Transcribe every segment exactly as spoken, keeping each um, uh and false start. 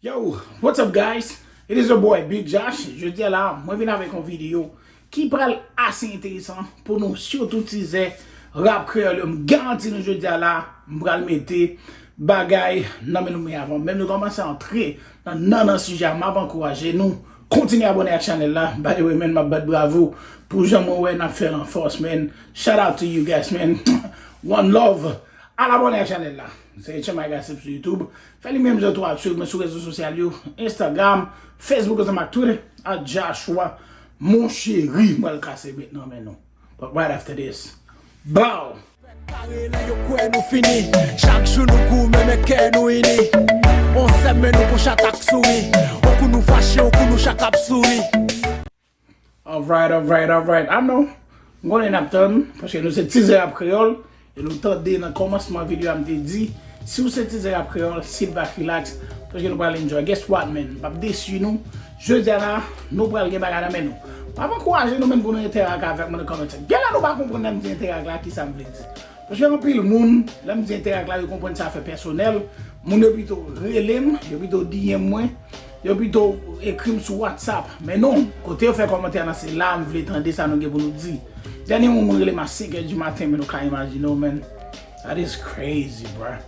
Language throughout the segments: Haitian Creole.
Yo, what's up guys? It is your boy Big Josh. Jodi a la, mwen vin avèk yon videyo ki pral ase enteresan pou nou, sitou tizè rap kreyòl yo. M garanti nou jodi a la, m pral mete bagay nan men nou. Men avan menm nou kòmanse antre nan, nan, nan sijè a, m ap ankouraje nou kontinye abòne ak chanèl la. By the way, man, m ap bat bravo pou jan mwen wè n ap fè l an fòs, man. Shout out to you guys, man. One love. Al abòne ak chanèl la. Se H M I Gossip sou YouTube. Fè li menm jan tou ap swiv mwen sou rezo sosyal yo, Instagram, Facebook, ansanm ak Twitter, at Joshua Mon Chéri. Mwen al kase bet nan men nou. But right after this. Bow! Kare lè yo kwè nou fini. Chak jou nou goumen, men kè nou ini. On sèm, men nou gon chat ak souri. On kou nou fache, on kou nou chak ap souri. Alright, alright, alright. I know. M konnen n ap tann, paske nou se tizè rap kreyòl, e nou tande nan kòmansman videyo a m te di, si w se tizè rap kreyòl, sit back, relax, paske nou pral enjoy. Guess what, man? M p ap desi nou. Jodi a la, nou pral gen bagay nan men nou. M ap ankouraje nou menm pou nou entèrak avèk mwen nan comment section. Gen lè nou pa konprann lè m di entèrak la, kisa m vle di. Paske anpil moun, lè m di entèrak la, yo konprann sa fè pèsonèl. Moun yo pito rele m, yo pito D M mwen, yo pito ekri m sou WhatsApp. Men non, kote yo fè kòmantè a nan, se la m vle tande sa nou gen pou nou di. Dènye moun, moun rele m a senk è di maten, men nou ka imajine w, man. That is crazy, bro.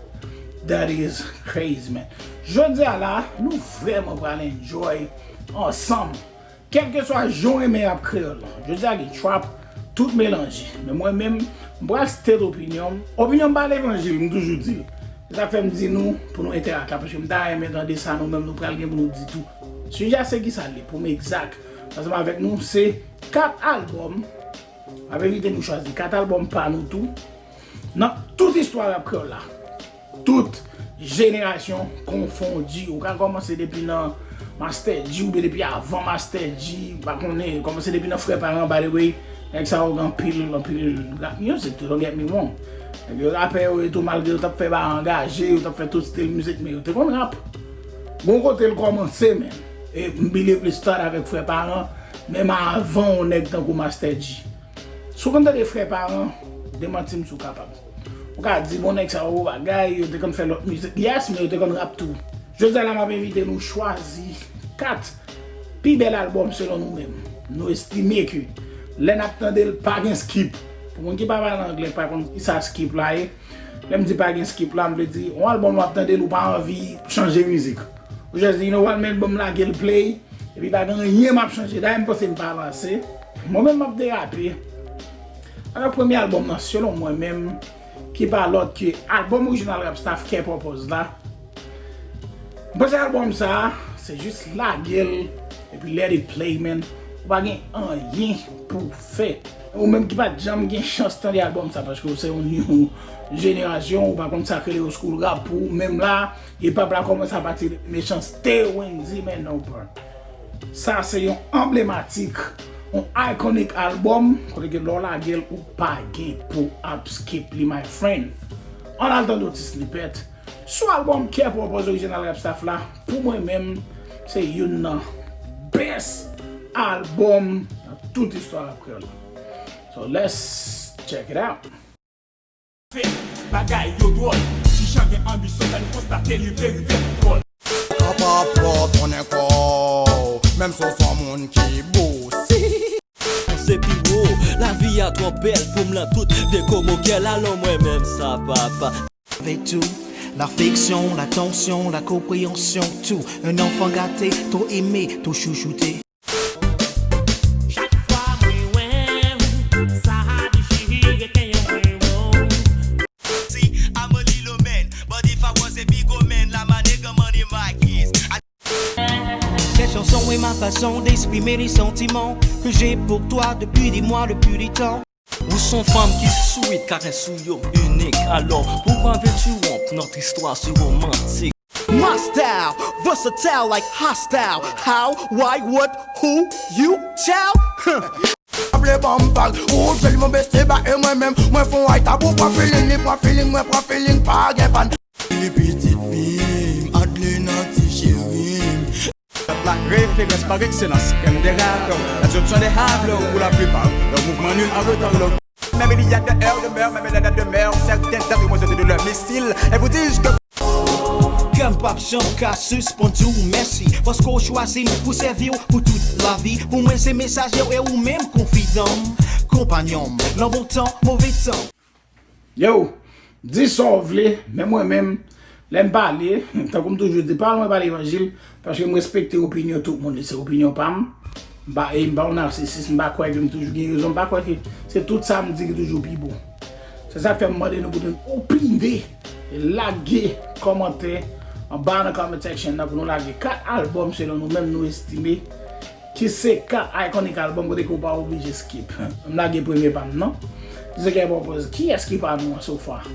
That is crazy, man. Jodi a la, nou vrèman pral enjoy ansanm. Kèlkeswa jan w renmen rap kreyòl la, jodi a gen trap, tout melanje. Men mwen menm, m pral state opinyon m. Opinyon m pa levanjil, m toujou di l. Se sa k fè m di nou pou nou entèrak la, paske m ta renmen tande sa nou menm nou pral gen pou nou di tou. Sijè a se kisa l ye, pou m egzak, ansanm avèk nou, se kat albòm. M ap envite nou chwazi kat albòm pa nou tou. Nan tout istwa rap kreyòl la, tout jenerasyon konfondi. Ou ka kòmanse depi nan Master G, oubyen depi avan Master G, m pa konnen, kòmanse depi nan Frè Paran, by the way, nèg sa yo gen anpil, anpil rap music tou, don't get me wrong. Nèg yo rapè yo ye tou, malgre yo t ap fè bagay angaje, yo t ap fè tout stil mizik, men yo te konn rap. Gon kote l kòmanse, men. E m believe li start avèk Frè Paran, menm avan yon nèg tankou Master G. Si w konn tande Frè Paran, demanti m si w kapab. Ou ka di, bon, nèg sa yo bagay, yo te konn fè lòt mizik. Yes, men yo te konn rap tou. Jodi a la, m ap envite nou chwazi kat pi bèl albòm selon nou menm. Nou estime ke lè n ap tande l, pa gen skip. Pou moun ki pa pale anglè, pa konn kisa skip la ye. Lè m di pa gen skip la, m vle di, yon albòm w ap tande l, ou pa anvi chanje mizik. Ou just di, you know what, man, ban m lage l play. Epi pa gen anyen m ap chanje. Dayè, m panse m pa lanse. Mwen menm, m ap derape. Alò, premye albòm nan, selon mwen menm, ki pa lòt ke albòm orijinal Rap Staff, Care Purpose la. M panse albòm sa a, se jis lage l, epi let it play, man. Ou pa gen anyen pou w fè. Ou menm ki pa t janm gen chans tande albòm sa, paske w se yon new jenerasyon, ou pa konn sa k rele old school rap pou ou menm la, hip hop la kòmanse apati de Mechanste, Wendy, men non, bro. Sa se yon anblematik, yon iconic album, kote ke lè w lage l, ou pa gen pou ap skip li, my friend. Ann al tande yon ti snippet sou album Care Purpose orijinal Rap Staff la. Pou mwen menm, se youn nan best album nan tout istwa rap kreyòl la. So let's check it out. Fè bagay yo dwòl. Ti jan gen anbisyon, fè n konstate li vle rive pou kò l. An pa pòt konnen kò w, menm si w se yon moun ki bosi. Se pi wo, lavi a twò bèl pou m lan tout dekomoke l, alò mwen menm sa papa. Avec tout, l'affection, l'attention, la compréhension, tout. Un enfant gâté, trop aimé, trop chouchouté. Chak fwa mwen wè w, sa dechire kè mwen, oh. See, I'm a little man, but if I was a bigger man, la money, got money, my kids. I Cette chanson est ma façon d'exprimer les sentiments que j'ai pour toi depuis des mois, depuis des temps. Ou se yon fanm ki sweet, karès ou yo inik. Alò, poukwa vèti wonp, nòt istwa si romantik. My style, versatile like hostile. How, why, what, who, you, tell? Vle ban m vag, ou jwenn mon besti ba e mwen menm. Mwen fon ay tabou, pran feeling, li pran feeling, mwen pran feeling, pa gen pann. Li pitit fi m, Adelina ti cheri m. La référence par excellence, M D Rap, la direction des Hablo pour la plupart. Le mouvement nul en retard, le Même il y a de heures de mer, même il y a de mer, certaines dames demoiselles de leur missile, elles vous disent que M p ap janm ka sispann di w mèsi, paske w chwazi m pou sèvi w pou tout lavi. Pou mwen se mesaje w e ou menm konfidan m, konpanyon m nan bon tan, move tan. Yo, di sa w vle, men mwen menm, lè m pale, tankou m toujou di, pa mwen pale levanjil, paske m respekte opinyon tout moun, li se opinyon pa m. M pa, e m pa yon nasisis, m pa kwè ke m toujou gen rezon, m pa kwè ke se tout sa m di ki toujou pi bon. Se sa k fè m mande nou pou nou opine, lage kòmantè anba nan comment section nan pou nou lage kat albòm selon nou menm nou estime ki se kat iconic album kote ke w pa oblije skip. M lage premye pa m nan. Disè kè pwopoze kiyès ki pa nou an so far?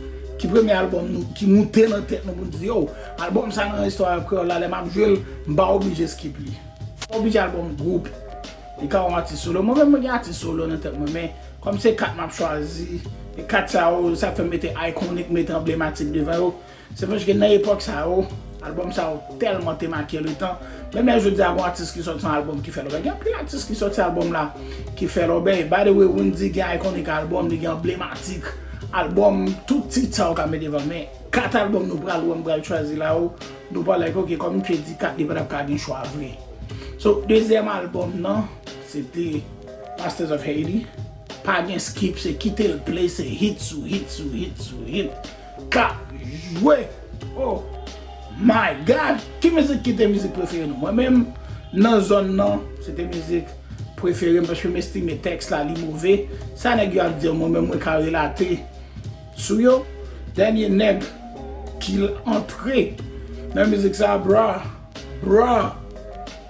Ki premye albòm nou ki moute nan tèt nou pou n di yo, albòm sa nan istwa rap kreyòl la, lè m ap jwe l, m pa oblije skip li. M pa oblije albòm gwoup. Li ka yon atis solo. Mwen menm mwen gen atis solo nan tèt mwen, men kòm se kat m ap chwazi, e kat sa yo, sa fè m mete iconic, mete anblematik devan yo. Se paske nan epòk sa yo, albòm sa yo tèlman te make letan. Menm lè jodi a gon atis ki sòti yon albòm ki fè lòbèy. Gen anpil atis ki sòti albòm la ki fè lòbèy. By the way, Wendyy gen iconic album, li gen anblematik album, tout tit sa yo ka met devan. Men kat albòm nou pral wè m pral chwazi la yo, nou pral like, ok, kòm misye di kat, li pa t ap ka gen chwa vre. So, dezyèm albòm nan, se te Masters of Haiti. Pa gen skip, se kite l play, se hit sou hit sou hit sou hit. K ap jwe. Oh my God! Ki mizik ki te mizik prefere nou? Mwen menm, nan zòn nan, se te mizik prefere m paske m estime tèks la li move. Sa nèg yo ap di an, mwen menm mwen ka relate sou yo. Dènye nèg ki antre nan mizik sa, bra, bra,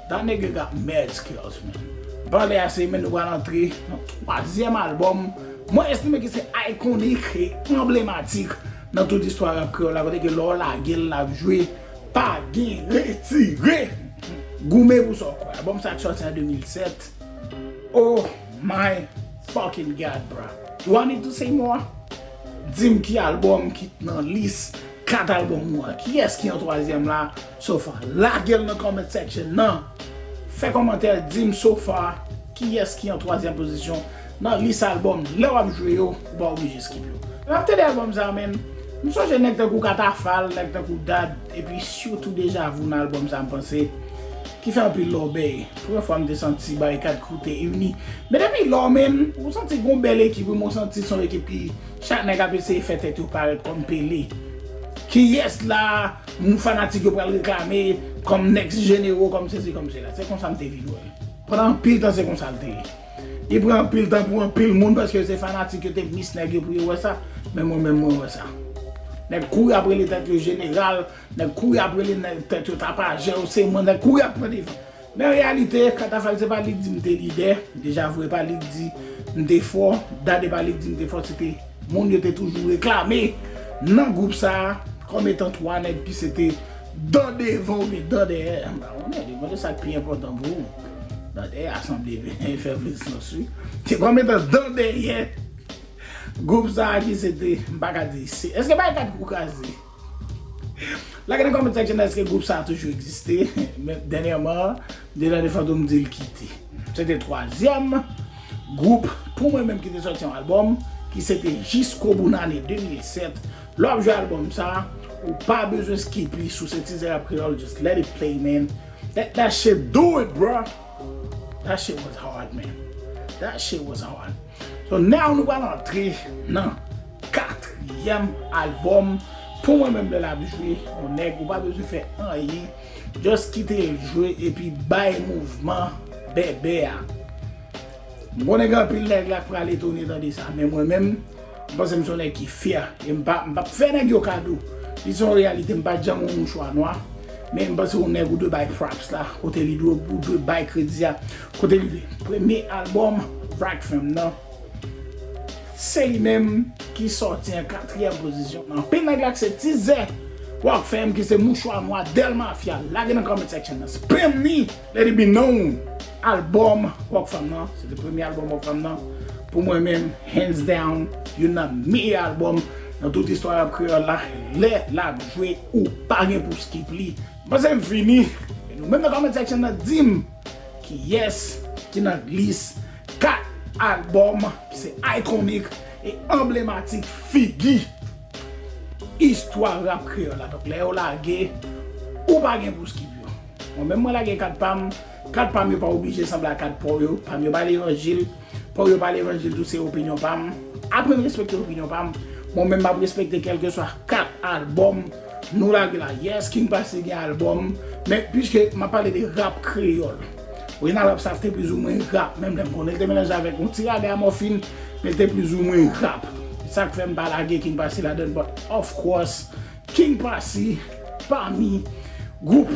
that nigga got mad skills, man. Pale ase, men nou pral antre nan twazyèm albòm mwen estime ki se iconic e anblematik nan tout istwa rap kreyòl la, kote ke lè w lage l, l ap jwe, pa gen retire. Goumen pou sa w kwè. Albòm sa ki sòti an de mil sèt. Oh my fucking God, bro. Do I need to say more? Di m ki albòm ki nan lis kat albòm ou an. Kiyès ki an twazyèm la so far? Lage l nan comment section nan. Fè kòmantè, di m so far kiyès ki an twazyèm pozisyon nan lis albòm. Lè w ap jwe yo, ou pa oblije skip yo. Lè m ap tande albòm sa, menm, m sonje nèg tankou Katafal, nèg tankou Dad, epi sitou Deja Vu nan albòm sa, m panse, ki fè anpil lòbèy. Premye fwa m te santi Barikad Crew te ini. Men depi lò, menm, ou santi gon bèl ekip, wi, men ou santi se yon ekip ki chak nèg ap eseye fè tèt yo parèt kòm Pele. Kiyès la moun fanatik yo pral reklame kòm next généraux, kòm sesi, kòm sela? Se konsa m te vin wè l. Pandan anpil tan, se konsa l te ye. Li pran anpil tan pou anpil moun, paske se fanatik yo te miss nèg yo pou yo wè sa. Men mwen menm, mwen wè sa. Nèg kouri ap rele tèt yo jeneral, nèg kouri ap rele nèg tèt yo tapajè, yo se mwen, nèg kouri ap pran devan. Men an reyalite, Katafal se pa li k di m te lidè, Deja Vu e pa li k di m te fò, Dad e pa li k di m te fò, se te moun yo te toujou reklame nan gwoup sa a kòm etan twa nèg ki se te dan devan oubyen dan dèyè. M pa konnen, depann de sa k pi enpòtan pou ou. Dan dèyè a sanble fè plis sans, wi. Se kòm etan dan dèyè gwoup sa a ki se te, m pa ka di, se, èske Barikad Crew kraze? Lage nan comment section nan èske gwoup sa a toujou egziste. Men dènyèman, Dedan de Fantom di l kite. Se te twazyèm gwoup pou mwen menm ki te sòti yon albòm ki se te Jiskobou nan ane de mil sèt. Lè w ap jwe albòm sa, ou pa bezwen skip li sou se tizè rap kreyòl, just let it play, man. Let that shit do it, bro. That shit was hard, man. That shit was hard. So now nou pral antre nan katriyèm albòm. Pou mwen menm, lè l ap jwe, yon nèg ou pa bezwen fè anyen, just kite l jwe epi bay mouvman bèbè a. M konnen gen anpil nèg la k pral etone tande sa, men mwen menm, m panse m se yon nèg ki fyè. E m pa, m p ap fè nèg yo kado. Li se yon reyalite, m pa t janm yon mouchwa nwa. Men m panse yon nèg ou dwe bay props la, kote li dwe, ou dwe bay kredi a, kote li dwe. Premye albòm Rockfam nan, se li menm ki sòti an katriyèm pozisyon. Anpil nèg la k se tizè Rockfam ki se mouchwa nwa Del Mafia, lage nan comment section nan. Spam ni, let it be known. Albòm Rockfam nan, se te premye albòm Rockfam nan. Pou mwen menm, hands down, youn nan meyè albòm nan tout istwa rap kreyòl la. Lè l ap jwe, ou pa gen pou skip li. M panse m fini. E nou menm nan comment section nan, di m kiyès ki nan lis kat albòm ki se iconic e anblematik figi istwa rap kreyòl la. Donk, lè yo lage, Ou pa gen pou skip yo. Mwen menm mwen lage kat pa m. Kat pa m yo pa oblije sanble a kat pa w yo. Pa m yo pa levanjil. Pa w yo pa levanjil tou, se opinyon pa m. Aprann respekte opinyon pa m. Mwen menm m ap respekte kèlkeswa kat albòm nou lage la. Yes, King Passy gen albòm. Men piske m ap pale de rap kreyòl. Orijinal Rap Staff te plizoumwen rap. Menm lè m konnen l te melanje avèk yon ti raga mòfin, men l te plizoumwen rap. Sa k fè m pa lage King Passy ladan l, but of course, King Passy pami gwoup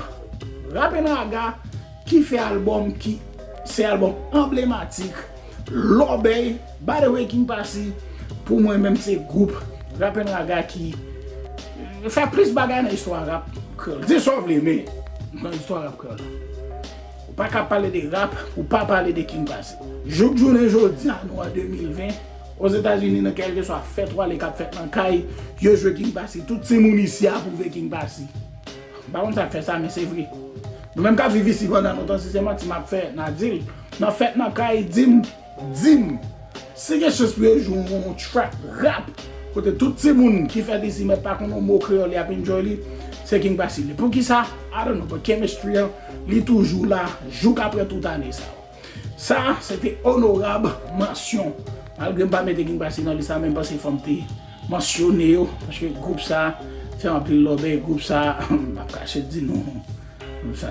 Rap and Raga ki fè albòm ki se albòm anblematik, lòbèy. By the way, King Passy, pou mwen menm, se gwoup Rap and Raga ki fè plis bagay nan istwa rap kreyòl. Di sa w vle, men nan istwa rap kreyòl la. Ou pa ka pale de rap, ou pa pale de King Passy. Jouk jounen jodi a, nou an de mil ven, Ozetazini, nan kèlkeswa fèt ou ale k ap fèt nan kay, yo jwe King Passy. Tout timoun isi a apwouve King Passy. M pa konn sa k fè sa, men se vre. Nou menm k ap viv isi pandan lontan, si se manti m ap fè, n a di l. Nan fèt nan kay, di m, di m. Si gen chans pou yo jwe yon track rap, kote tout timoun ki fèt isi mèt pa konn yon mo kreyòl, y ap enjoy li, se King Passy li. Poukisa? I don't know, but chemistry an, li toujou la, jouk apre tout ane sa yo. Sa, se te onorab mansyon. Malgre m pa mete King Passy nan lis la, men m panse fò m te mansyone yo, paske gwoup sa fè anpil lòbèy, gwoup sa, m ap kache di nou. Gwoup sa,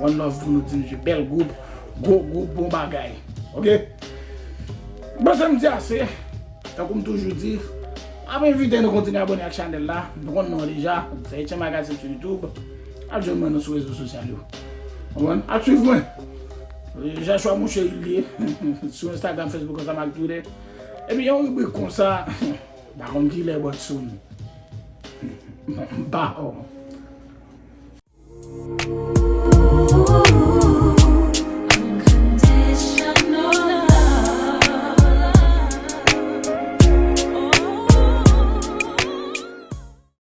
one love pou nou, di nou se bèl gwoup, gwo gwoup, bon bagay. Oke? Bon, sa m di ase, tankou m toujou di, ap envite nou kontinye abòne ak chanèl la, nou konn non deja, Haitian Magazine sou YouTube, ap jwenn mwen nou sou rezo sosyal yo. Konprann? Ap swiv mwen. Joshua Mouche Ilie, sou Instagram, Facebook, ansanm ak Twitter. Epi yon ribrik konsa, pa konn kilè, but soon. Ba, oh.